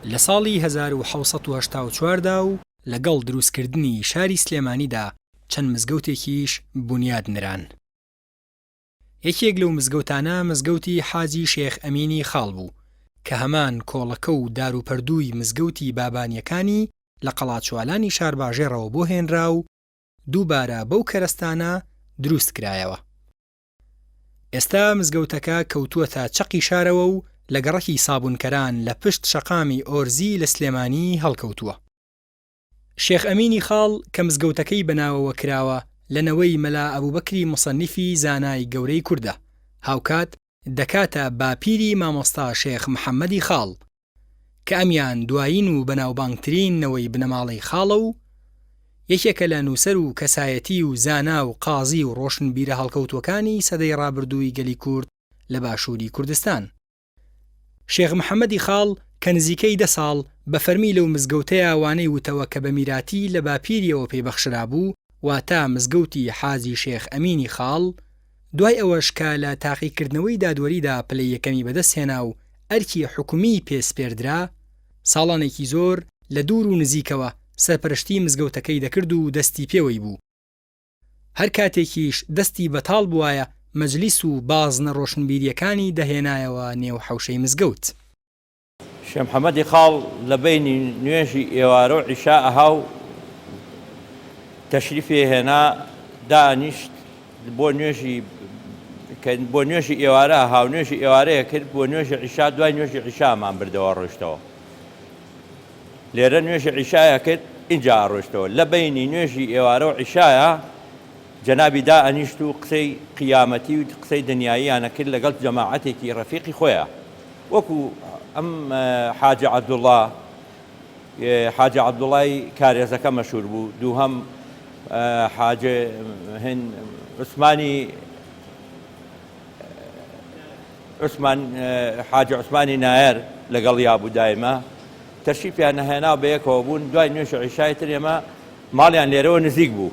لە ساڵی 1784 دا و لەگەڵ دروستکردنی شاری سلێمانیدا چەند مزگەوتێکیش بونیاد نران. یەکێک لەو مزگەوتانە مزگەوتی حاجی شێخ ئەمینی خاڵ بوو کە هەمان کۆڵەکە و داروپەردووی مزگەوتی بابانییەکانی لە قەڵاچوالانی شارباژێڕەوە بۆ هێنرا و دووبارە بەو کەرەستانە دروست کرایەوە. ئێستا مزگەوتەکە کەوتووەتە چەقی شارەوە و لە گەڕەکی سابوونکەران لە پشت شەقامی ئۆرزی لە سلێمانی هەڵکەوتووە. شێخ ئەمینی خاڵ کە مزگەوتەکەی بە ناوەوە کراوە لە نەوەی مەلا ئەبوبەکری موسەنیفی زانای گەورەی کوردە، هاوکات دەکاتە باپیری مامۆستا شێخ محەمەدی خاڵ، کە ئەمیان دوایین و بەناوبانگترین نەوەی بنەماڵەی خاڵە و یەکێکە لە نووسەر و کەسایەتی و زانا و قازی و ڕۆشنبیرە هەڵکەوتووەکانی سەدەی ڕابردووی گەلی کورد لە باشووری کوردستان. شێخ محەمەدی خاڵ کە نزیکەی دە ساڵ بە فەرمی لەو مزگەوتەیا وانەی وتەوە کە بە میراتی لە باپیریەوە پێی بەخشرابوو، واتە مزگەوتی حاجی شێخ ئەمینی خاڵ، دوای ئەوەش کە لە تاقیکردنەوەی دادوەریدا پلەی یەکەمی بەدەست هێنا و ئەرکی حکومیی پێ سپێردرا، ساڵانێکی زۆر لە دوور و نزیکەوە سەرپەرشتیی مزگەوتەکەی دەکرد و دەستی پێوەی بوو. هەر کاتێکیش دەستی بەتاڵ بوایە مەجلیس و بازنە ڕۆشنبیرییەکانی دەهێنایەوە نێو حەوشەی مزگەوت. شێ محەمەدی خاڵ لە بەینی نوێژی ئێوارە و عیشا ئەها و تەشریفی هێنا دانیشت بۆ نوێژی کە بۆ نوێژی ئێوارە ئەها و نوێژی ئێوارەیە کرد بۆ نوێژی عیشا دوای نوێژی عیشامان بردەوە ڕۆیشتەوە لێرە نوێژی عیشایە کرد ئینجا ئەڕۆیشتەوە لە بەینی نوێژی ئێوارە و عیشایە جەنابی دائەنیشت و قسەی قیامەتی و قسەی دنیاییان ئەکرد لەگەڵ جەماعەتێکی ڕەفیقی خۆیا وەکو ئەم حاجی عەبدوڵڵا حاجی عەبدوڵای کارێزەکە مەشهور بوو دووهەم حاجێ هن عوسمانی عوسمان حاجی عوسمانی نایەر لەگەڵ یابوو دایمە تەشریفیان نەهێنا و بەیەکەوە بوون دوای نوێژی عیشای تر ئێمە ماڵیان لێرەوە نزیک بوو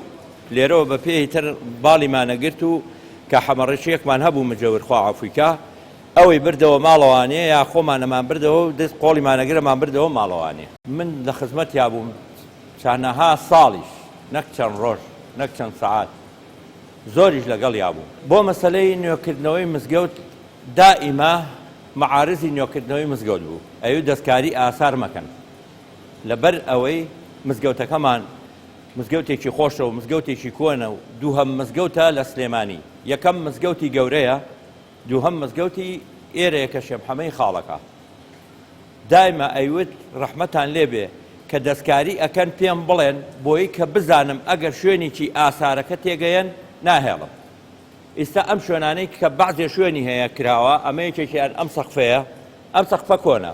لێرەوە بە پێی تر باڵیمانە گرت و کە حەمەڕەشیەکمان هەبوو مجەور خوا عەفوی کا ئەوەی بردەوە ماڵەوانێ یا خۆمانەمان بردەوە و دەست قۆڵیمانەگرەمان بردەوە ماڵەوانێ. من لە خزمەتیا بووم چەنەها ساڵیش نەک چەند ڕۆژ نەک چەند سەعات زۆریش لەگەڵیا بووم. بۆ مەسەلەی نوێکردنەوەی مزگەوت دائیمە مەعارزی نوێکردنەوەی مزگەوت بوو ئەیوت دەستکاری ئاسار مەکەن لەبەر ئەوەی مزگەوتەکەمان مزگەوتێکی خۆشە و مزگەوتێکی کۆنە و دووهەم مزگەوتە لە سلێمانی یەکەم مزگەوتی گەورەیە دووهەم مزگەوتی ئێرەیە کە شێ محەمەی خاڵەکە دایمە ئەیوت ڕەحمەتان لێبێ کە دەستکاری ئەکەن پێم بڵێن بۆی کە بزانم ئەگەر شوێنێکی ئاسارەکە تێگەیەن ناهێڵم ئیستا ئەم شوێنانەی کە بەعزێ شوێنی هەیە کراوە ئەمە یەکێکیان ئەم سەقفەیە ئەم سەقفە کۆنە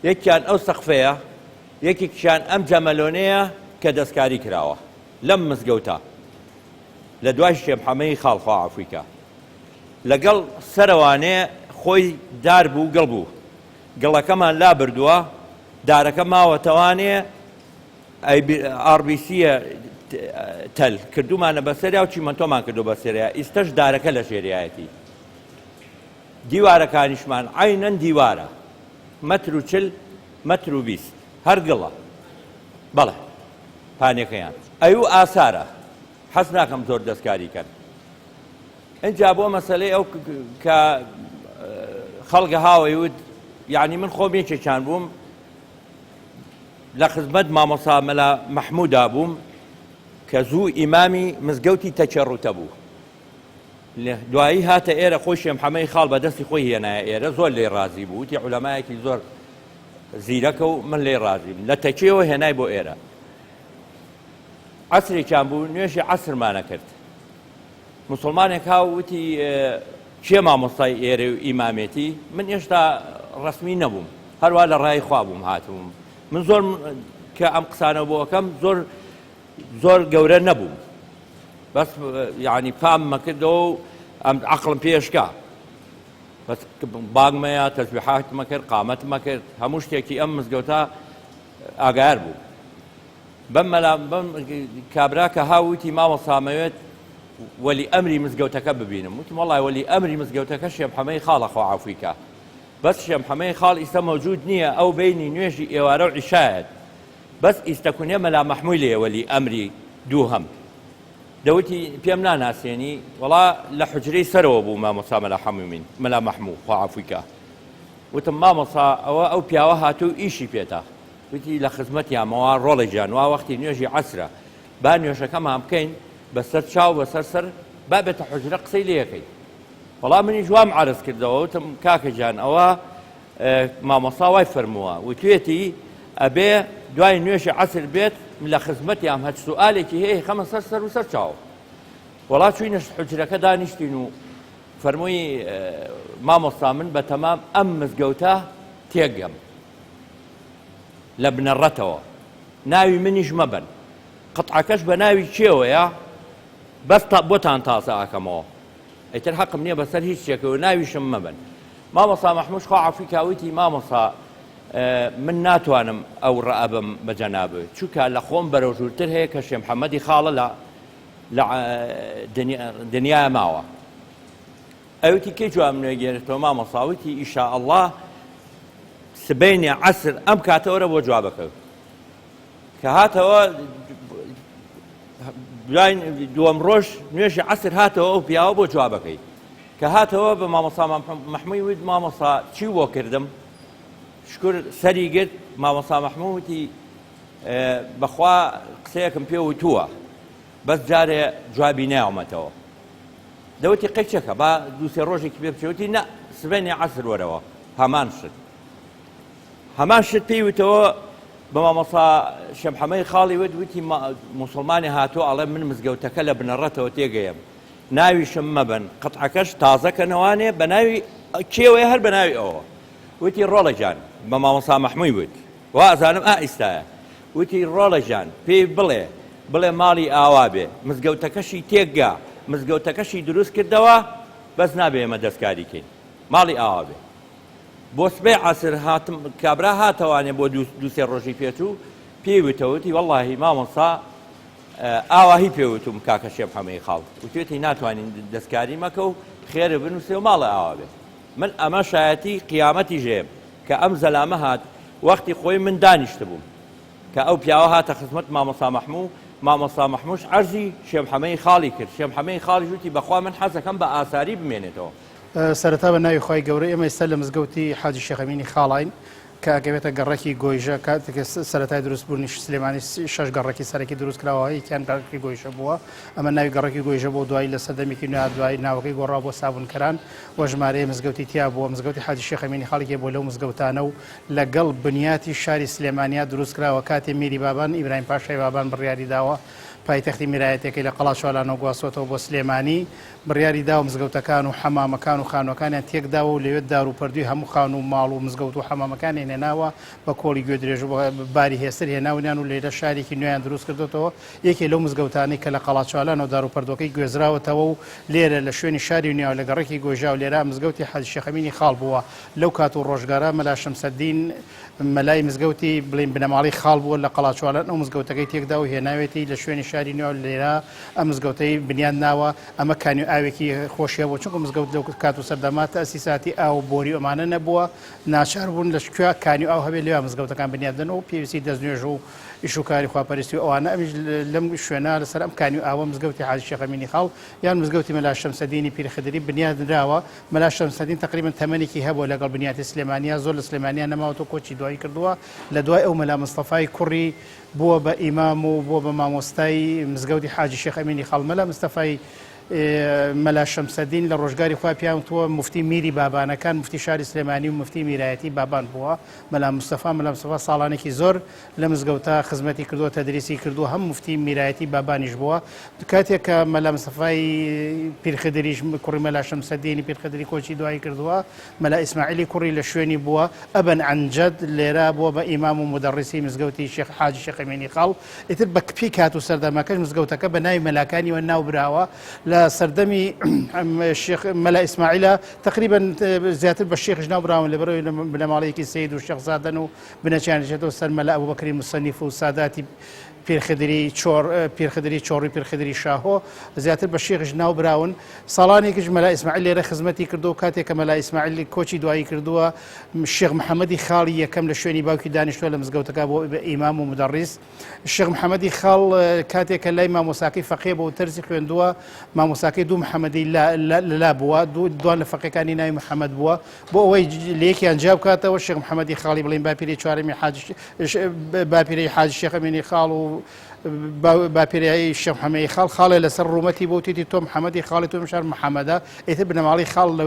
یەکیان ئەو سەقفەیە یەکێکیان ئەم جەمەلۆنەیە کە دەستکاری کراوە لەم مزگەوتە لە دوای شێ محەمەی خاڵ خوا عەفوی کا لەگەڵ سەرەوانێ خۆی دار بوو گڵ بوو گڵەکەمان لا بردووە دارەکە ماوەتەوانێ ئاڕ بی سیە تەل کردومانە بەسەریا و چیمەنتۆمان کردو بەسەریا ئیستەش دارەکە لە ژێریایەتی دیوارەکانیشمان عەینەن دیوارە مەتر و چل مەتر و 20 هەر گڵە بەڵێ پانەکەیان ئەو ئاسارە حەز ناکەم زۆر دەستکاری کەن ئینجا بۆ مەسەلەی ئەو کە خەڵگە هاوەی وت یعنی من خۆم یەکێکیان بووم لە خزمەت مامۆسا مەلا مەحمودا بووم کە زوو ئیمامی مزگەوتی تەکێ ڕوتە بوو دوایی هاتە ئێرە خۆی شێ محەمەی خاڵ بە دەستی خۆی هێنایە ئێرە زۆر لێ ڕازی بوو وتی عولەمایەکی زۆر زیرەکە و من لێ ڕازیم لە تەکێوە هێنای بۆ ئێرە عەسرێکیان بوو نوێژی عەسرمانە کرد موسڵمانێک ها وتی کێ مامۆستای ئێرە و ئیمامێتی من ئێشتا ڕەسمی نەبووم هەروە لە ڕای خوا بووم هاتبووم من زۆر کە ئەم قسانە بۆ ئەەکەم زۆر زۆر گەورە نەبووم بەس یعنی پام مەکردەوە و ئەم عقلم پێشکا بەس بانگمەیە تەزبیحاتمە کرد قامەتمە کرد هەموو شتێکی ئەم مزگەوتە ئاگار بوو بەم مەلا بەم کابرا کە ها وتی مامۆستا مەوێت وەلی ئەمری مزگەوتەکە ببینم وتم وەڵای وەلی ئەمری مزگەوتەکە شێ محەمەی خاڵە خوا عەفوی کا. بەس شێ محەمەی خاڵ ئیستە مەوجود نییە ئەو بەینی نوێژی ئێوارە و عیشایەت بەس ئیستە کونێ مەلا مەحمووی لێ وەلی ئەمری دووهەم. دەوتی پێم ناناسێنی؟ وەڵا لە حوجرەی سەرەوە بوو مامۆستا مەلا حەمومین، مەلا مەحموو، خوا عەفوی کا. وتم مامۆستا ئەوە ئەو پیاوە هاتوو و ئیشی پێتە. وتی لە خزمەتیامەوە ڕۆڵە گیان وا وەختی نوێژی عەسرە با نوێژەکەمان بکەین بە سەر چاو بە سەر سەر با بێتە حوجرە قسەی لێ ئەکەین. وەڵا منیش وام عەرز کردەوە وتم کاکە گیان ئەوە مامۆستا وای فەرمووە وتوێتی ئەبێ دوای نوێژی عەسر بێت لە خزمەتیام هەچ سوئالێکی هەیە خەمە سەر سەر و سەر چاو. وەڵا چوینە حوجرەکە دانیشتین و فەرمووی مامۆستا من بە تەمام ئەم مزگەوتە تێگەم لە بنەڕەتەوە ناوی منیش مەبەن قطعەکەش بە ناوی کێوەیە بەس بۆتان تازە ئەکەمەوە ئیتر حەقم نییە بەسەر هیچ شتێکەوە ناویشم مەبەن مامۆستا مەحموش خوا عەفوی کا وتی مامۆستا من ناتوانم ئەو ڕەئبم بە جەنابت چونکە لە خۆم بەرەو ژوورتر هەیە کە شێ محەممەدی خاڵە لە لە دنیا ماوە ئەوتی کەی جواب نوێگێرێتەوە مامۆستا وتی ئیشاءاللە سبەینێ عەسر ئەم کاتە وەرە بۆ جوابەکە کە هاتەوە دوای دووەم ڕۆژ نوێژی عەسر هاتەوە ئەو پیاوە بۆ جوابەکەی کە هاتەوە بە مامۆستا مەحمووی وت مامۆستا چی بۆ کردم شکر سەری گرت مامۆستا مەحموو وتی بەخوا قسەیەکم پێ وتووە بەس جارێ جوابی ناومەتەوە دەوتی قەیچەکە با دووسێ ڕۆژێکی پێ بچێوتی نە سبەینێ عەسر وەرەوە هەمان شت هەمان شت پێی وتەوە بە مامۆستا شێمحەمەی خاڵی وت وتی موسڵمانی هاتووە ئەڵێ من مزگەوتەکە لە بنەڕەتەوە تێگەیەم ناویشم مەبەن قەتعەکەش تازە کەنەوانێ بە ناوی کێوەیە هەر بە ناوی ئەوە وتی ڕۆڵە گیان بە مامۆستا مەحمووی وت وا ئەزانم ئا ئیستایە وتی ڕۆڵە گیان پێی بڵێ بڵێ ماڵی ئاوا بێ مزگەوتەکەشی تێکگا مزگەوتەکەشی دروست کردەوە بەس نابێ ئێمە دەستکاری کەین ماڵی ئاوا بێ بۆ سبەی عەسر هاتم کابرا هاتەوانێ بۆ دوو سێ ڕۆژی پێچوو پێی وتە وتی وەڵاهی مامۆستا ئاواهی پێ وتوم کاکە شێ محەمەی خاڵ وتوێتی ناتوانین دەستکاری مەکە و خێرە بنووسێ و ماڵە ئاوا بێت من ئەمە شایەتی قیامەتی ژێم کە ئەم زەلامە هات وەختی خۆی من دانیشتبووم کە ئەو پیاوە هاتە خزمەت مامۆستا مەحموو مامۆستا مەحمووش عەرزی شێ محەمەی خاڵی کرد شێ محەمەی خاڵیش وتی بەخوا من حەزەکەم بە ئاساری بمێنێتەوە سەرەتا بە ناوی خوای گەورە ئێمە ئێستا لە مزگەوتی حاجی شێخ ئەمینی خاڵاین کە ئەکەوێتە گەڕەکی گۆیژە کاتێک سەرەتای دروستبوونی سلێمانی شەش گەڕەکی سەرەکی دروست کراوە یەکیان گەڕەکی گۆیژە بووە ئەمە ناوی گەڕەکی گۆیژە بۆ دوایی لە سەردەمێکی نوێ دوایی ناوەکەی گۆڕا بۆ سابونکەران و ژمارەیە مزگەوتی تیا بووە مزگەوتی حاجی شێخ ئەمینی خاڵێکی بۆ لەو مزگەوتانە و لەگەڵ بنیاتی شاری سلێمانیا دروست کراوە کاتێ میری بابان ئیبراهیم پاشای بابان بڕیاری داوە پایتەختی میرایەتەکەی لە قەڵاچوالانەوە گواستوەتەوە بۆ سلێمانی بڕیاری داوە مزگەوتەکان و حەمامەکان و خانووەکانیان تێکداوە و لەوێ دار و پەردووی هەموو خانوو و ماڵ و مزگەوت و حەمامەکانیان هێناوە بە کۆڵی گوێدرێژ و بە باری هێستر هێناونیان و لێرە شارێکی نوێیان دروست کردۆتەوە. یەکێ لەو مزگەوتانەی کە لە قەڵاچوالانەوە دار و پەردووەکەی گوێزراوەتەوە و لێرە لە شوێنی شاری نوێ و لە گەڕەکی گۆیژاو لێرە مزگەوتی حاجی شێخ ئەمینی خاڵ بووە. لەو کات و ڕۆژگارە مەلا شەمسەدین مەلای مزگەوتی بڵێین بنەماڵەی خاڵ بووە لە قەڵاچوالان ئەو مزگەوتەکەی تێکدا و هێناوێتی لە شوێنی شاری نوێ و لێرە ئەم مزگەوتەی بنیاد ناوە. ئەمە کانی و ئاوێکی خۆشی هەبووە چونکە مزگەوت لەو کات و سەردەمە تەئسیساتی ئاو و بۆری و ئەمانە نەبووە ناچار بوون لە کوێ کانی و ئاو هەبێت لەوێ مزگەوتەکان بنیاد دەن و پێویستی دەستنوێژ و ئیش و کاری خواپەرستی و ئەوانە ئەمیش لەم شوێنە لەسەر ئەم کانی و ئاوە مزگەوتی حاجی شێخ ئەمینی خاڵ یان مزگەوتی مەلا شەمسەدینی پیرخدری بنیاد نراوە مەلا شەمسەدین تقریبا تەمەنێکی هەبووە لەگەڵ بنیاتی سلێمانیا زۆر لە سلێمانیا نەماوەتەوە کۆچی دوایی کردووە لە دوای ئەو مەلا مستەفای کوڕی بووە بە ئیمام و بووە بە مامۆستای مزگەوتی حاجی شێخ ئەمینی خاڵ. مەلا مستەفای مەلا شەمسەدین لە ڕۆژگاری خۆی پێیان وتووە موفتی میری بابانەکان، موفتی شاری سلێمانی و موفتی میرایەتی بابان بووە. مەلا مستەفا مەلا مستەفا ساڵانێکی زۆر لە مزگەوتە خزمەتی کردووە، تەدریسی کردووە، هەم موفتی میرایەتی بابانیش بووە. کاتێک کە مەلا مستەفای پیرخدریش کوڕی مەلا شەمسەدینی پیرخدری کۆچی دوایی کردووە، مەلا ئیسماعیلی کوڕی لە شوێنی بووە، ئەبەن عەنجەد لێرە بووە بە ئیمام و مودەڕیسی مزگەوتی شێخ حاجی شێخ ئەمینی خاڵ، ئیتر بە کپی کات و سەردەمەکەش مزگەوتەکە بە ناوی مەلاکانیوە ناو براوە، لە سەردەمی شێخ مەلا ئیسماعیلە تەقریبەن زیاتر بە شێخیش ناو براون لەبەرئەوەی بنەماڵەیەکی سەید و شێخزادەن و بنەچەیان دەچێتەوە سەر مەلا ئەبوبەکری موسەنیف و ساداتی. پیرخدری چۆڕ، پیرخدری چۆڕی پیرخدری شاهۆ، زیاتر بە شێخیش ناو براون. ساڵانێکیش مەلا ئیسماعیل لێرە خزمەتی کردووە و کاتێک کە مەلا ئیسماعیل کۆچی دوایی کردووە، شێخ محەمەدی خاڵی یەکەم لە شوێنی باوکی دانیشتووە لە مزگەوتەکە بۆ بە ئیمام و مودەڕیس. شێخ محەمەدی خاڵ کاتێک کە لای مامۆساکەی فەقێ بوو تەرزی خوێندووە، مامۆساکەی دوو محەمەدی لەلا بووە، دوان لە فەقێکانی ناوی محەمەد بووە، بۆ ئەوەی لە یەکیان جیا بکاتەوە شێخ محەمەدی خاڵی بڵێن باپیرەی چوارەمی حاجی باپیرەی حاجی شێخ ئەمینی خاڵ و باپیرەی شێخ محەمەدی خاڵ خاڵێ لەسەر ڕوومەتی بۆ تیتی تۆ محەمەدی خاڵی تۆ مشار محەمەدە ئیتر بنەماڵەی خاڵ لە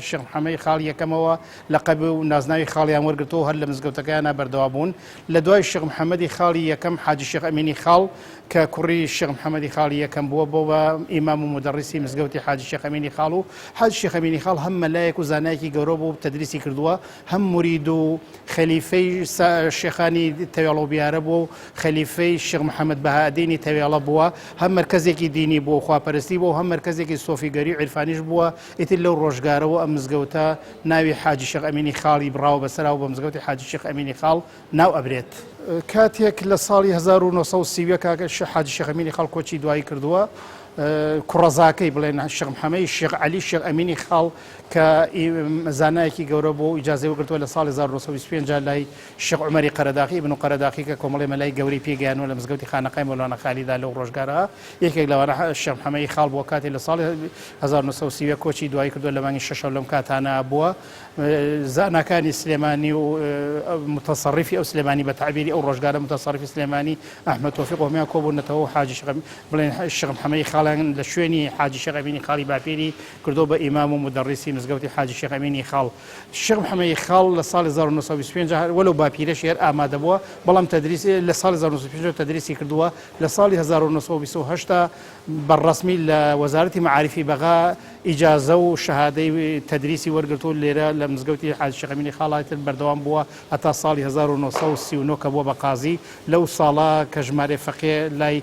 شێخ محەمەدی خاڵ یەکەمەوە لەقەب و نازناوی خاڵیان وەرگرتەوە هەر لە مزگەوتەکەیانە بەردەوا بوون لە دوای شێخ محەمەدی خاڵی یەکەم حاجی شێخ ئەمینی خاڵ کە کوڕی شێخ محەمەدی خاڵی یەکەم بووە بۆ بە ئیمام و مودەڕیسی مزگەوتی حاجی شێخ ئەمینی خاڵ و حاجی شێخ ئەمینی خاڵ هەم مەلایەک و زانایەکی گەورە بوو تەدریسی کردووە هەم مورید و خەلیفەی شێخانی تەوێڵە و بیارە بووە و خەلیفەی شێخ محەمەد بەهائەدینی تەوێڵە بووە هەم مەرکەزێکی دینی بووە و خواپەرستی بووە و هەم مەرکەزێکی سۆفیگەری و عیرفانیش بووە ئیتر لەو ڕۆژگارەوە ئەم مزگەوتە ناوی حاجی شێخ ئەمینی خاڵی بڕاوە بەسەرا و بە مزگەوتی حاجی شێخ ئەمینی خاڵ ناو ئەبرێت. کاتێک لە ساڵی 1931 کاکە حاجی شێخ ئەمینی خاڵ کۆچی دوایی کردووە، کوڕەزاکەی بڵێن شێخ محەمەی شێخ عەلی شێخ ئەمینی خاڵ کە زانایەکی گەورە بوو و ئیجازەی وەرگرتووە لە ساڵی 1925 لای شێخ عومەری قەرەداخی ئیبن قەرەداخی کە کۆمەڵی مەلای گەورەی پێگەیانوە لە مزگەوتی خانەقای مەولانا خالیدا لەو ڕۆژگارە یەکێک لەوانە شێخ محەمەی خاڵ بووە کاتێ لە ساڵی 1930 کۆچی دوایی کردووە لە مانگی شەشەوە لەم کاتانە بووە زاناکانی سلێمانی و متەسەڕیفی ئەو سلێمانی بە تەعبیری ئەو ڕۆژگارە متەسەڕیفی سلێمانی ئەحمەد تۆفیق و هەموویان کۆبوونەتەوە و حاجی شێخ بڵێن شێخ محەمەدی خاڵیان لە شوێنی حاجی شێخ ئەمینی خاڵی باپیری کردووە بە ئیمام و مودەڕیسی مزگەوتی حاجی شێخ ئەمینی خاڵ. شێخ محەمەدی خاڵ لە ساڵی 1925 وەلو باپیرەشی هەر ئامادە بووە بەڵام تەدریس لە ساڵی 1925 تەدریسی کردووە لە ساڵی 1928 بە ڕەسمی لە وەزارەتی مەعاریفی بەغا ئیجازە و شەهادەی تەدریسی وەرگرتووە و لێرە لە مزگەوتی حاجی شێخ ئەمینی خاڵای تر بەردەوام بووە هەتا ساڵی 1939 کە بووە بە قازی لەو ساڵە کە ژمارەی فەقێ لای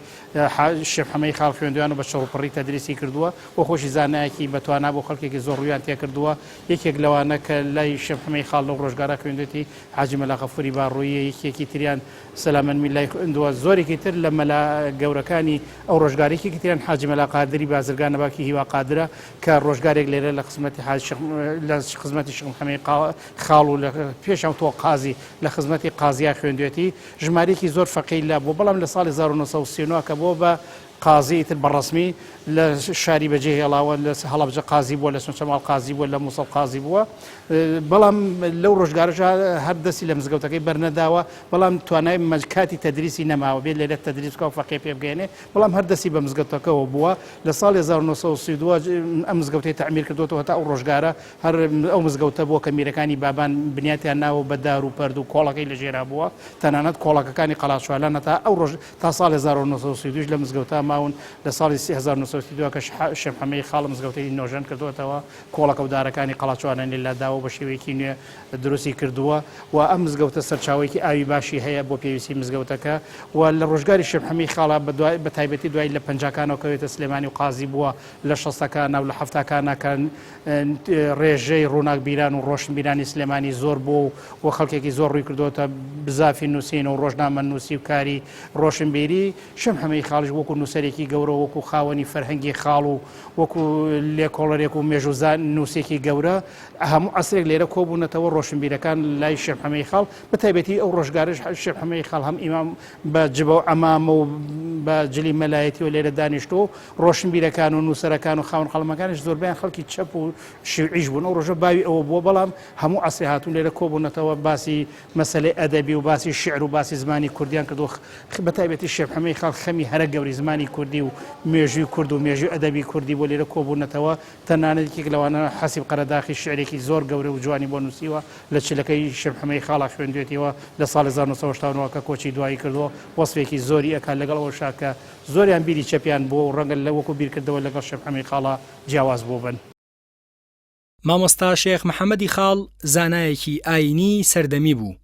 شێخ حەمەی خاڵ خوێندویان و بە چڕوپڕی تەدریسی کردووە و خۆشی زانایەکی بەتوانا بۆ خەڵکێکی زۆر ڕوویان تێکردووە یەکێک لەوانە کە لای شێخ حەمەی خاڵ لەو ڕۆژگارە خوێندوێتی حاجی مەلا غەفوری باڕووییە یەکێکی تریان سەلامەن میلای خوێندووە، زۆرێکی تر لە مەلا گەورەکانی ئەو ڕۆژگارە، یەکێکی تریان حاجی مەلا قادری بازرگانە باوکی هیوا قادرە کە ڕۆژگارێک لێرە لە خزمەتی حاجی شێخ لە خزمەتی شێخ محەمەی خاڵ و لە پێش ئەو تۆ قازی لە خزمەتی قازیا خوێندوێتی، ژمارەیەکی زۆر فەقێی لا بووە، بەڵام لە ساڵی 1939 کە بووە بە قازی ئیتر بە ڕەسمی لە شاری بەجێ هێڵاوە، لە هەڵەبجە قازی بووە، لە سنچەماڵ قازی بووە، لە موسڵ قازی بووە، بەڵام لەو ڕۆژگارەشا هەر دەستی لە مزگەوتەکەی بەرنەداوە، بەڵام توانای کاتی تەدریسی نەماوە بێت لێرە تەدریس بکا و فەقێ پێ بگەیەنێ، بەڵام هەر دەستی بە مزگەوتەکەوە بووە. لە ساڵی 1932 ئەم مزگەوتەی تەعمیر کردووەتەوە، هەتا ئەو ڕۆژگارە هەر ئەو مزگەوتە بووە کە میرەکانی بابان بنیاتیان ناوە و بە دار و پەرد و کۆڵەکەی لە ژێرا بووە، تەنانەت کۆڵەکەکانی قەڵاچوالان هەتا ئەو ڕۆژ تا ساڵی 1932 لە مزگەوتە ماون، لە ساڵی 1932 کە شێخ محەمەدی خاڵ مزگەوتەی نۆژەن کردووەتەوە، کۆڵەکە و دارەکانی قەڵاچوالانی لاداوە و بە شێوەیەکی نوێ دروستی کردووە و ئەم مزگەوتە سەرچاوەیەکی ئاوی باشی هەیە بۆ پێویستی مزگەوتەکە و لە ڕۆژگاری شێخ محەمەدی خاڵا بە تایبەتی دوای لە پەنجاکانەوە کەوێتە سلێمانی و قازی بووە لە شەستەکانا و لە حەفتاکانا کە ڕێژەی ڕووناکبیران و ڕۆشنبیرانی سلێمانی زۆر بووە و خەڵکێکی زۆر ڕووی کردووەتە بزافی نووسین و ڕۆژنامەنووسی و کاری ڕۆشنبیری، شێخ محەمەدی خاڵیش وەکوو نووسەرێکی گەورە و وەکوو خاوەنی فەرهەنگی خاڵ و وەکوو لێکۆڵەرێک و مێژووزان نووسێکی گەورە هەموو عەسرێک لێرە کۆبوونەتەوە ڕۆشنبیرەکان لای شێخ محەمەدی خاڵ بە تایبەتی ئەو ڕۆژگارەش شێخ محەمەدی خاڵ هەم ئیمام بە جبە و عەمامە و بە جلی مەلایەتیەوە لێرە دانیشتووە و ڕۆشنبیرەکان و نووسەرەکان و خاوەن قەڵەمەکانیش زۆربەیان خەڵکی چەپ و شیوعیش بوون ئەو ڕۆژە باوی ئەوە بووە بەڵام هەموو عەسرێ هاتوون لێرە کۆبوونەتەوە باسی مەسەلەی ئەدەبی و باسی شیعر و باسی زمانی کوردیان کردووە بە تایبەتی شێخ محەمەدی خاڵ خەمی هەرە گەورەی زمانی کوردی و مێژووی کورد و مێژووی ئەدەبی کوردی بۆ لێرە کۆبوونەتەوە تەنانەت یەکێک لەوانە حەسیب قەرەداخی شیعرێکی زۆر گەورە و جوانی بۆ نووسیوە لە چلەکەی شێخ محەمەدی خاڵا خوێندوێتیەوە لە ساڵی 1989 کە کۆچی دوایی کردووە وەسفێکی زۆری ئەکات لەگەڵ ئەوەشا کە زۆریان بیری چەپیان بووە و ڕەنگە لە وەکو بیرکردنەوە لەگەڵ شێخ محەمەدی خاڵا جیاواز بووبن. مامۆستا شێخ محەمەدی خاڵ زانایەکی ئایینیی سەردەمی بوو،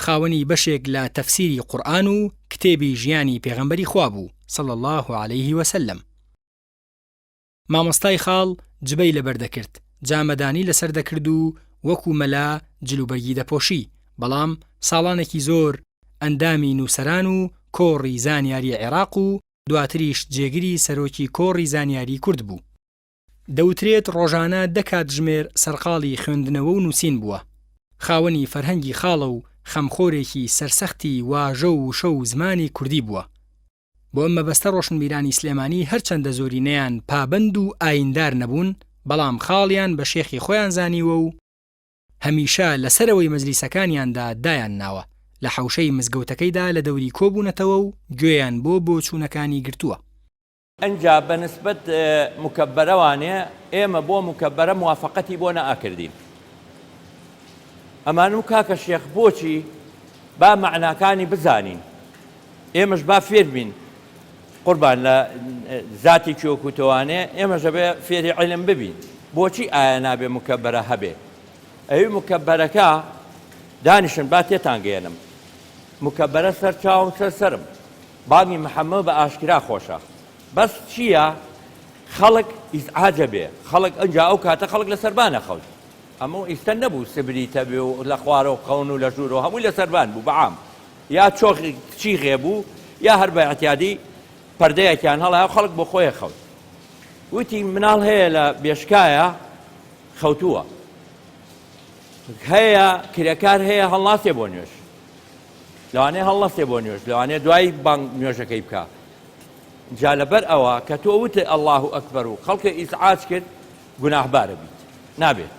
خاوەنی بەشێک لە تەفسیری قورئان و کتێبی ژیانی پێغەمبەری خوا بوو، صلی اللە علیه وسلم. مامۆستای خاڵ جبەی لەبەر دەکرد، جامەدانی لەسەر دەکرد و وەکو مەلا جلوبەرگی دەپۆشی، بەڵام ساڵانێکی زۆر ئەندامی نووسەران و کۆڕی زانیاری عێراق و دواتریش جێگری سەرۆکی کۆڕی زانیاری کورد بوو. دەوترێت ڕۆژانە دە کاتژمێر سەرقاڵی خوێندنەوە و نووسین بووە. خاوەنی فەرهەنگی خاڵە و خەمخۆرێکی سەرسەختی واژە و وشە و زمانی کوردی بووە. بۆ ئەم مەبەستە ڕۆشنبیرانی سلێمانی هەرچەندە زۆرینەیان پابەند و ئایندار نەبوون، بەڵام خاڵیان بە شێخی خۆیان زانیوە و هەمیشە لە سەرەوەی مەجلیسەکانیاندا دایانناوە، لە حەوشەی مزگەوتەکەیدا لە دەوری کۆبوونەتەوە و گوێیان بۆ بۆچوونەکانی گرتووە. ئنجا بە نسبەت مکەبەرەوانێ ئێمە بۆ مکەبەرە موافەقەتی بۆ نەئەکردین. ئەمانوو کاکە شێخ بۆچی با مەعناکانی بزانین ئێمەش با فێر بین قوربان لە زاتێکی وەکو تۆوانێ ئێمەش ئەبێ فێری عیلم ببین بۆچی ئایا نابێ مکەبەرە هەبێ ئەوی مکەبەرەکە دانیشن با تێتان گەیەنم مکەبەرە سەر چاوم سەر سەرم بانگی محەممە بە ئاشکرا خۆشە بەس چییە خەڵک ئیزعاجە بێ خەڵک ئەنجا ئەو کاتە خەڵک لە سەربانە خەوت ئەمە ئیستە نەبوو سبریتە بێ و لە خوارەوە خەون و لە ژوورەوە هەمووی لە سەربان بوو بەعام یا چۆغ چیغێ بوو یا هەر بە ئیعتیادی پەردەیەکیان هەڵا و خەڵک بۆ خۆی خەوت وتی مناڵ هەیە لە بێشکایە خەوتووە هەیە کرێکار هەیە هەڵناسێ بۆ نوێژ لەوانەیە هەڵنەستێ بۆ نوێژ لەوانەیە دوای بانگ نوێژەکەی بکە جا لەبەر ئەوە کە تۆ وتت الله ئەکبەر و خەڵکە ئیزعاج کرد گوناهبارە بیت نابێت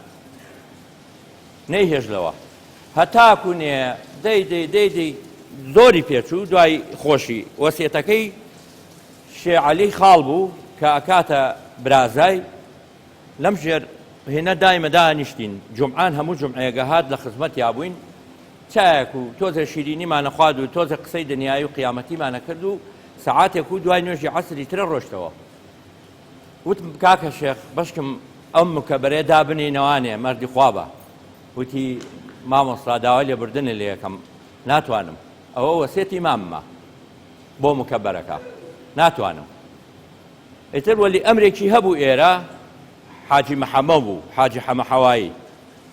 نەیهێشت لەوە هەتاکو نێ دەی دەی دەی دەی زۆری پێچوو دوای خۆشی وەسێتەکەی شێ عەلی خاڵ بوو کە ئەکاتە برازای لەم ژێر هێنە دایمە دانیشتین جومعان هەموو جومعەیەگە هات لە خزمەتیا بووین چایەک و تۆزێ شیرینیمانە خوارد و تۆزێ قسەی دنیایی و قیامەتیمانە کرد و سەعاتێک و دوای نوێژی عەسری ترە ڕۆشتەوە وتم کاکە شێخ بەشکم ئەم مکەبەرەیە دابنێینەوانێ مەردی خوا بە وتی مامۆستا داوای لێبوردنت لێ ئەکەم ناتوانم ئەوە وەسێتی ماممە بۆ مکەبەرەکە ناتوانم ئیتر وەلی ئەمرێکی هەبوو ئێرە حاجی محەمە بوو حاجی حەمە حەوایی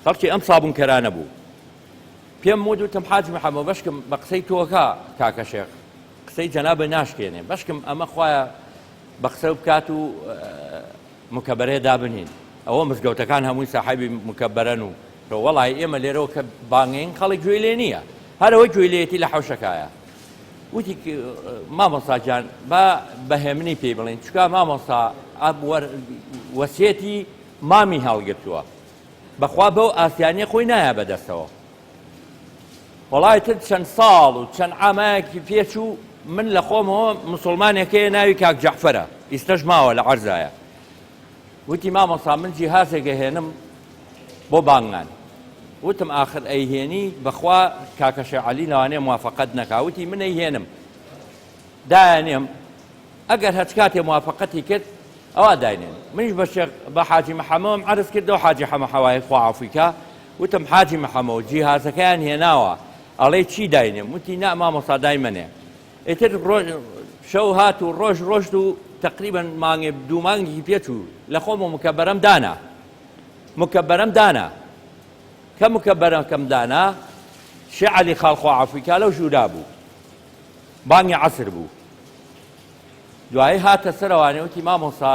خەڵکی ئەم سابوونکەرانە بوو پێم وت وتم حاجی محەمە بەشکم بە قسەی تۆکە کاکە شێخ قسەی جەنابە ناشکێنێ بەشکم ئەمە خوایە بە قسە بکات و مکەبەرەیە دابنین ئەوە مزگەوتەکان هەمووی ساحێبی مکەبەرەن و وەڵی ئێمە لێرەوە کە بانگین خەڵک گوێی لێ نییە هەرەوە گوێی لێتی لە حەوشەکایە وتی مامۆستا گیان با بە هێمنی پێی بڵێن چکا مامۆستا وەسێتی مامی هەڵگرتووە بەخوا بەو ئاسیانە خۆی نایە بەدەستەوە وەڵای تر چەند ساڵ و چەند عامایەکی پێچوو من لە خۆمەوە مسوڵمانێک هەیە ناوی کاک جەعفەرە ئیستەش ماوە لە عەرزایە وتی مامۆستا من جیهازێک ئەهێنم بۆ بانگان وتم ئاخر ئەیهێنی بەخوا کاکە شێخ عەلی لەوانەیە موافقەت نەکا وتی من ئەیهێنم دایانێم ئەگەر هەچ کاتێ موافقەتی کرد ئەوا داینێن منیش بە شێخ بە حاجی محەمەوەم عەرز کردەوە حاجی حەمە حەوایی خوا عەفوی کا وتم حاجی محەمەو جیهازەکەیان هێناوە ئەڵێی چی داینێم وتی نا مامۆستا دایمەنێ ئیتر ڕۆژ شەو هات و ڕۆژ ڕۆشت و تقریبا مانگێ دوو مانگی پێچوو لە خۆم و مکەبەرەم دانا مکەبەرەم دانا کە مکەبەرەکەم دانا شێ عەلی خاڵ خوا عەفوی کا لەو ژوورا بوو بانگی عەسر بوو دوایی هاتە سەرەوانێ وتی مامۆستا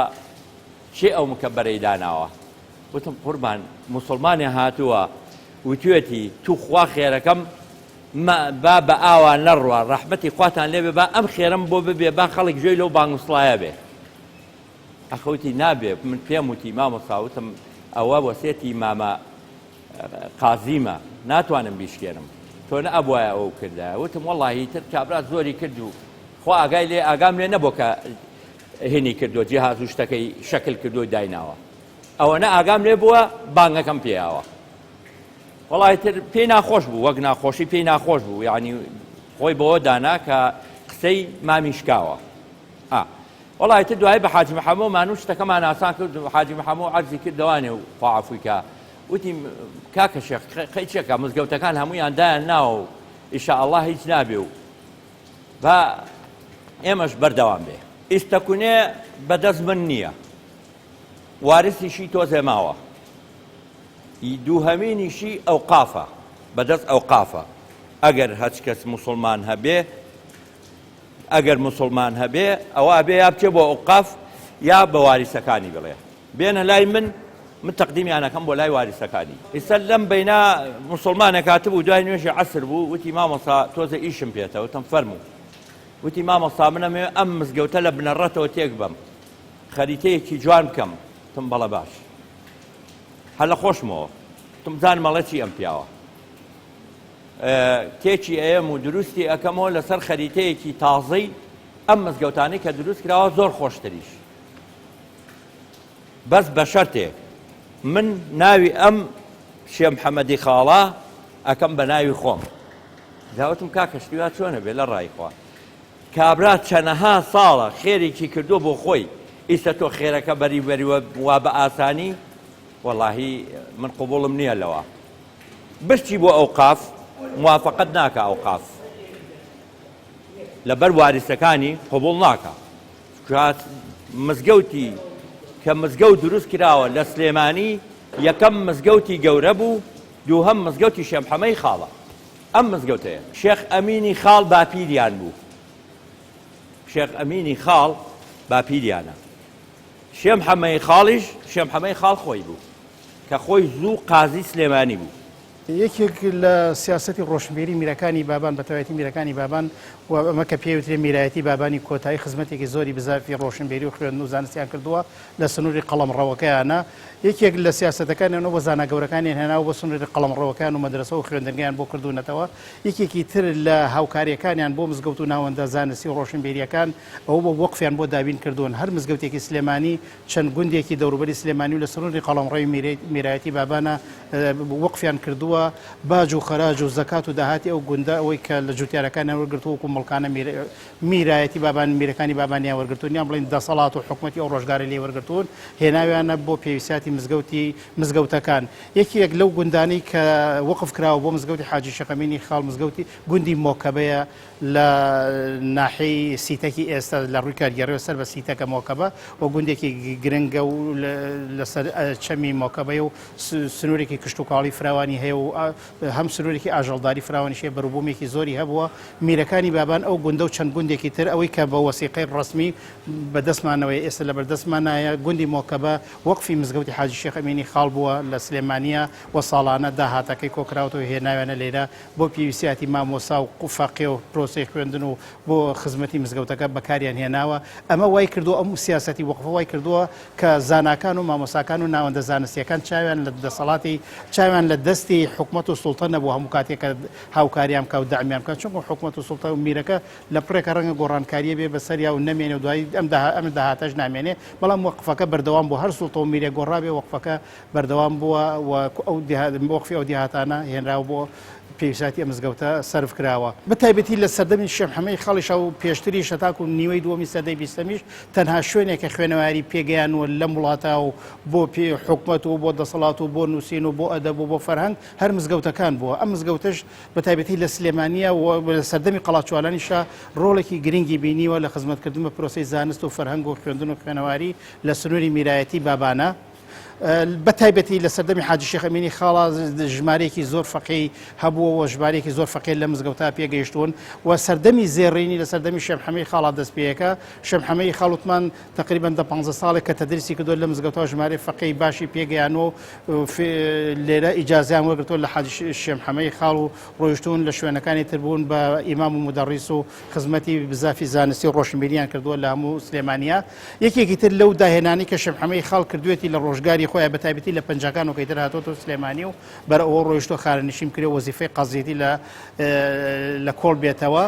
کێ ئەو مکەبەرەی داناوە؟ وتم قوربان موسڵمانێ هاتووە وتوێتی توخوا خێرەکەم با بە ئاوا نەڕوا ڕەحمەتی خواتان لێبێ با ئەم خێرەم بۆ ببێ با خەڵک گوێی لەو بانگ و سڵایە بێ ئەخەوتی نابێ من پێم وتی مامۆستا وتم ئەوە وەسێتی مامە قازیمە ناتوانم بیشکێنم تۆ نە ئەبوایە ئەوەو کردایە وتم وەڵاهی تر کابرا زۆری کرد و خوا ئاگای لێ ئاگام لێ نەبوو کە هینی کردووە جیهاز و شتەکەی شەکل کردووە دایناوە ئەوەنە ئاگام لێ بووە بانگەکەم پێیاوە وەڵی تر پێی ناخۆش بوو وەک ناخۆشی پێی ناخۆش بوو یعنی خۆی بەوە دانا کە قسەی مامی شکاوە ئا وەڵا ئیتر دوایی بە حاجی محەمۆ مان و شتەکەمان ئاسان کرد و حاجی محەمۆ عەرزی کرد دەوانێ و خوا عەفوی کا وتی کاکە شێخ قەی چێکە مزگەوتەکان هەموویان دایان ناوە و ئیشاءاللە هیچ نابێ و با ئێمەش بەردەوام بێ. ئیستەکونێ بەدەست من نییە وارسیشی تۆزێ ماوە ی دووهەمینیشی ئەوقافە بەدەست ئەوقافە ئەگەر هەچ کەس موسڵمان هەبێ. ئەگەر موسڵمان هەبێ ئەوە ئەبێ یا بچێ بۆ ئەوقاف یا بە واریسەکانی بڵێ بێنە لای من من تەقدیمیان ئەکەم بۆ لای واریسەکانی. ئیستا لەم بەینا موسڵمانێک هاتبوو دوای نوێژی عەسر بوو وتی مامۆستا تۆزێ ئیشم پێتە وتم فەرموو وتی مامۆستا من ئەمەوێ ئەم مزگەوتە لە بنەڕەتەوە تێک بەم خەریتەیەکی جوان بکەم وتم بەڵێ باش هەر لە خۆشمەوە وتم بزانم ئەڵێ چی ئەم پیاوە تێکی ئەیەم و دروستی ئەکەمەوە لەسەر خەریتەیەکی تازەی ئەم مزگەوتانەی کە دروست کراوە زۆر خۆشتریش بەس بە شەرتێک من ناوی ئەم شێ محەممەدی خاڵە ئەکەم بە ناوی خۆم داوتم کاکە شتی وا چۆنە بێ لە ڕای خوا کابرا چەنەها ساڵە خێرێکی کردووە بۆ خۆی ئیستا تۆ خێرەکە بەری بەری وا بە ئاسانی وەڵاهی من قبوڵم نییە لەوە بشچی بۆ ئەوقاف موافقەت ناکا ئەوقاف لەبەر واریسەکانی قبوڵ ناکا مزگەوتی کە مزگەوت دروست کراوە لە سلێمانی یەکەم مزگەوتی گەورە بوو دووهەم مزگەوتی شێخ حەمەی خاڵە ئەم مزگەوتەیە شێخ ئەمینی خاڵ باپیریان بوو شێخ ئەمینی خاڵ باپیریانە شێم حەمەی خاڵیش شێم حەمەی خاڵ خۆی بوو کە خۆی زوو قازی سلێمانی بوو. یەکێک لە سیاسەتی ڕۆشنبیری میرەکانی بابان بە تایبەتی میرەکانی بابان و ئەمە کە پێی وترێ میرایەتی بابانی کۆتایی خزمەتێکی زۆری بزافی ڕۆشنبیری و خوێندن و زانستیان کردووە لە سنووری قەڵەمڕەوەکەیانە یەکێک لە سیاسەتەکانیان بۆ زانا گەورەکانیان هێناوە بۆ سنووری قەڵەمڕەوەکان و مەدرەسە و خوێندنگەیان بۆ کردوونەتەوە یەکێکی تر لە هاوکارییەکانیان بۆ مزگەوت و ناوەندە زانستی و ڕۆشنبیرییەکان ئەوە بۆ وەقفیان بۆ دابین کردوون هەر مزگەوتێکی سلێمانی چەند گوندێکی دەوروبەری سلێمانی و لە سنووری قەڵەمڕەوی میرایەتی بابانە وەقفیان کردووە، باج و خەراج و زەکات و داهاتی ئەو گوندە ئەوەی کە لە جوتیارەکانیان وەرگرتووە وەکو مڵکانە میرایەتی بابان میرەکانی بابانیان وەرگرتوون یان بڵێین دەسەڵات و حکومەتی ئەو ڕۆژگارەی لێ وەرگرتوون هێناویانە بۆ پێویستیاتی مزگەوتی مزگەوتەکان. یەکێک لەو گوندانەی کە وەقف کراوە بۆ مزگەوتی حاجی شێخ ئەمینی خاڵ مزگەوتی گوندی مۆکەبەیە لە ناحیەی سیتەکی ئێستا لە ڕووی کارگێڕیەوە سەر بە سیتەکە مۆکەبە و گوندێکی گرنگە و لەسەر چەمی مۆکەبەیە و سنوورێکی کشتوکاڵی فراوانی هەیە و هەم سنوورێکی ئاژەڵداری فراوانیش هەیە بەروبوومێکی زۆری هەبووە میرەکانی بابان ئەو گوندە و چەند گوندێکی تر ئەوەی کە بە وەسیقەی ڕەسمی بەدەستمانەوەی ئێستا لە بەردەستمانایە گوندی مۆکەبە وەقفی مزگەوتی حاجی شێخ ئەمینی خاڵ بووە لە سلێمانیە و ساڵانە داهاتەکەی کۆکراوەتەوە هێناویانە لێرە بۆ پێویستیاتی مامۆستا و فەقێ و پرۆسەی خوێندن و بۆ خزمەتی مزگەوتەکە بەکاریان هێناوە، ئەمە وای کردووە ئەم سیاسەتی وەقفە وای کردووە کە زاناکان و مامۆستاکان و ناوەندە زانستییەکان چاویان لە دەسەڵاتی چاویان لە دەستی حکومەت و سوڵتە نەبوو هەموو کاتێک کە هاوکاریان بکا و دەعمیان بکا چونکە حکومەت و سوڵتە و میرەکە لە پڕێکە ڕەنگە گۆڕانکارییە بێ بەسەریا و نەمێنێ و دوایی ئەم داها ئەم داهاتەش نامێنێ بەڵام وەقفەکە بەردەوام بوو هەر سوڵتە و میرێک گۆڕابێ وەقفەکە بەردەوام بووە و ئەو وەقفی ئەو دێهاتانە هێنراوە بۆ پێویستاتی ئەم مزگەوتە سەرف کراوە. بە تایبەتی لە سەردەمی شێخ محەمەدی خاڵیشا و پێشتریش هەتاکو نیوەی دووەمی سەدەی بیستەمیش تەنها شوێنێک کە خوێنەواری پێگەیانووە لەم وڵاتە و بۆ حکومەت و بۆ دەسەڵات و بۆ نووسین و بۆ ئەدەب و بۆ فەرهەنگ هەر مزگەوتەکان بووە. ئەم مزگەوتەش بە تایبەتی لە سلێمانییە و لە سەردەمی قەڵاچوالانیشا ڕۆڵێکی گرنگی بینیوە لە خزمەتکردن بە پرۆسەی زانست و فەرهەنگ و خوێندن و خوێنەواری لە سنووری میرایەتی بابانە. بە تایبەتی لە سەردەمی حاجی شێخ ئەمینی خاڵا ژمارەیەکی زۆر فەقێی هەبووە و ژمارەیەکی زۆر فەقێ لە مزگەوتا پێگەیشتوون و سەردەمی زێڕینی لە سەردەمی شێخ حەمەی خاڵا دەست پێیەکە شێخ حەمەی خاڵ وتمان تقریبا دە 15 ساڵێک کە تەدریسی کردووە لە مزگەوتا ژمارەی فەقێی باشی پێگەیانوە و لێرە ئیجازیان وەرگرتووە لە حاجی شێخ حەمەی خاڵ و ڕۆیشتوون لە شوێنەکانی تر بوون بە ئیمام و مودەڕیس و خزمەتی بزافی زانستی و ڕۆشنبیریان کردووە لە هەموو سلێمانیا یەکێکی تر لەو داهێنانەی کە شێخ حەمەی خاڵ کردوێتی لە ڕۆژگاری خۆیان بە تایبەتی لە پەنجاکان و کەیتر هاتۆتەوە سلێمانی و بەر ئەوە ڕۆیشتۆ خانەنشین بکرێ وەزیفەی قەزیەتی لە لە کۆڵ بێتەوە.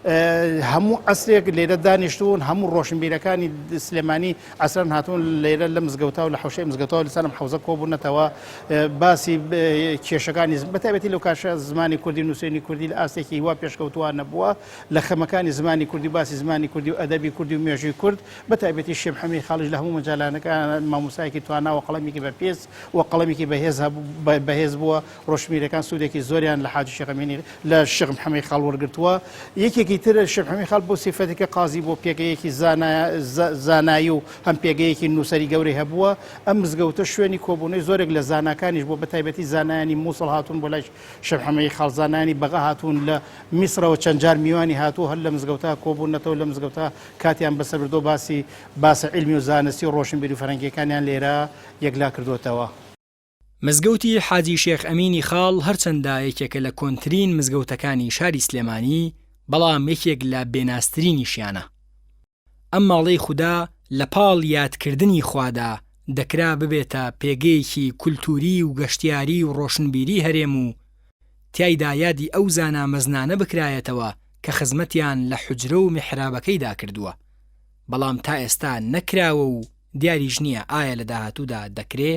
هەموو عەسرێک لێرە دانیشتوون هەموو ڕۆشنبیرەکانی سلێمانی عەسران هاتوون لێرە لە مزگەوتا و لە حوشەی مزگەوتەوە لەسەر ئەم حەوزە کۆبوونەتەوە باسی کێشەکانی بە تایبەتی لەو کاشە زمانی کوردی نووسێنی کوردی لە ئاستێکی وا پێشکەوتووە نەبووە لە خەمەکانی زمانی کوردی باسی زمانی کوردی و ئەدەبی کوردی و مێژووی کورد بە تایبەتی شێخ حەمەی خاڵیش لە هەموو مەجالانەکان مامۆستایەکی توانا و قەڵەمێکی بەپێز و قەڵەمێکی بەهێز هەبوو بەهێز بووە ڕۆشنبیرەکان سوودێکی زۆریان لە حاجی شێخ ئەمینی لە شێخ محەمەی خاڵ وەرگرتووە یەکێکی. خاڵێکی تر شێخ محەمەی خاڵ بۆ سیفەتی کە قازی بۆ پێگەیەکی زانایی و هەم پێگەیەکی نووسەری گەورەی هەبووە، ئەم مزگەوتە شوێنی کۆبوونەوەی زۆرێک لە زاناکانیش بووە، بە تایبەتی زانایانی مووسڵ هاتوون بۆ لای شێخ محەمەی خاڵ، زانایانی بەغا هاتوون لە میسرەوە چەند جار میوانی هاتووە هەر لە مزگەوتە کۆبوونەتەوە لە مزگەوتە کاتیان بەسەر بردووە باسی باسە عیلمی و زانستی و ڕۆشنبیری و فەرهەنگییەکانیان لێرە یەکلا کردووەتەوە. مزگەوتی حاجی شێخ ئەمینی خاڵ هەرچەندە یەکێکە لە کۆنترین مزگەوتەکانی شاری سلێمانی، بەڵام یەکێک لە بێنازترینیشیانە. ئەم ماڵەی خودا لە پاڵ یادکردنی خوادا دەکرا ببێتە پێگەیەکی کولتووری و گەشتیاری و ڕۆشنبیری هەرێم و تیایدا یادی ئەو زانا مەزنانە بکرایەتەوە کە خزمەتیان لە حوجرە و میحرابەکەیدا کردووە، بەڵام تا ئێستا نەکراوە و دیاریش نییە ئایا لە داهاتوودا دەکرێ؟